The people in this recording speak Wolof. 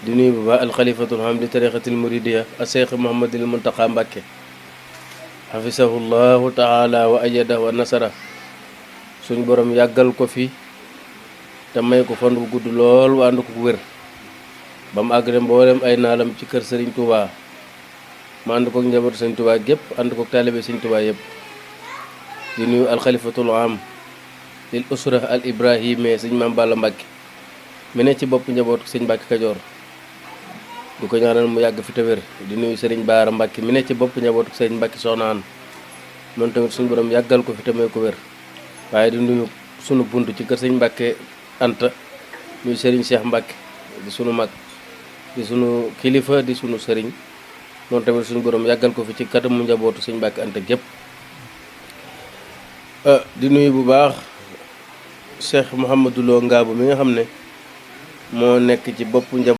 di nuyu bu baax alxalifatul ham di tariqatil muridiya a Cheikh Mouhamadul Muntaqa Mbàkke xafisahullahu taala wa ayada wa nasara suñ borom yàggal ko fi te may ko fan bu gudd lool wa ànd ko wér ba mu àggale mboolem ay naalam ci kër Serigne Touba ma ànd kook njabootu Serigne Touba gépp ànd kook taalibe Serigne Touba yëpp di nuyu alxalifatul am lil usra al ibrahime sëñ Maam Balla Mbàkke mi ne ci bopp njabootu sëñ Mbàkke Kajoor di ko ñaanal mu yàgg fi te wér di nuyu Serigne Baara Mbàkke mi ne ci bopp njabootu sëñ Mbàkke Soxnaan moom tamit suñu borom yàggal ko fi te may ko wér waaye di nuyu sunu bunt ci kër sëñ Mbàkke Anta nuyu Serigne Cheikh Mbàkke di sunu mag di sunu kilifa di sunu sëriñ moom tamit suñu borom yàggal ko fi ci kanamu njabootu sëñ Mbàkke Anta gépp di nuyu bu baax Cheikh Mouhamadou Lo Ngaabu mi nga xam ne moo nekk ci boppu njaboot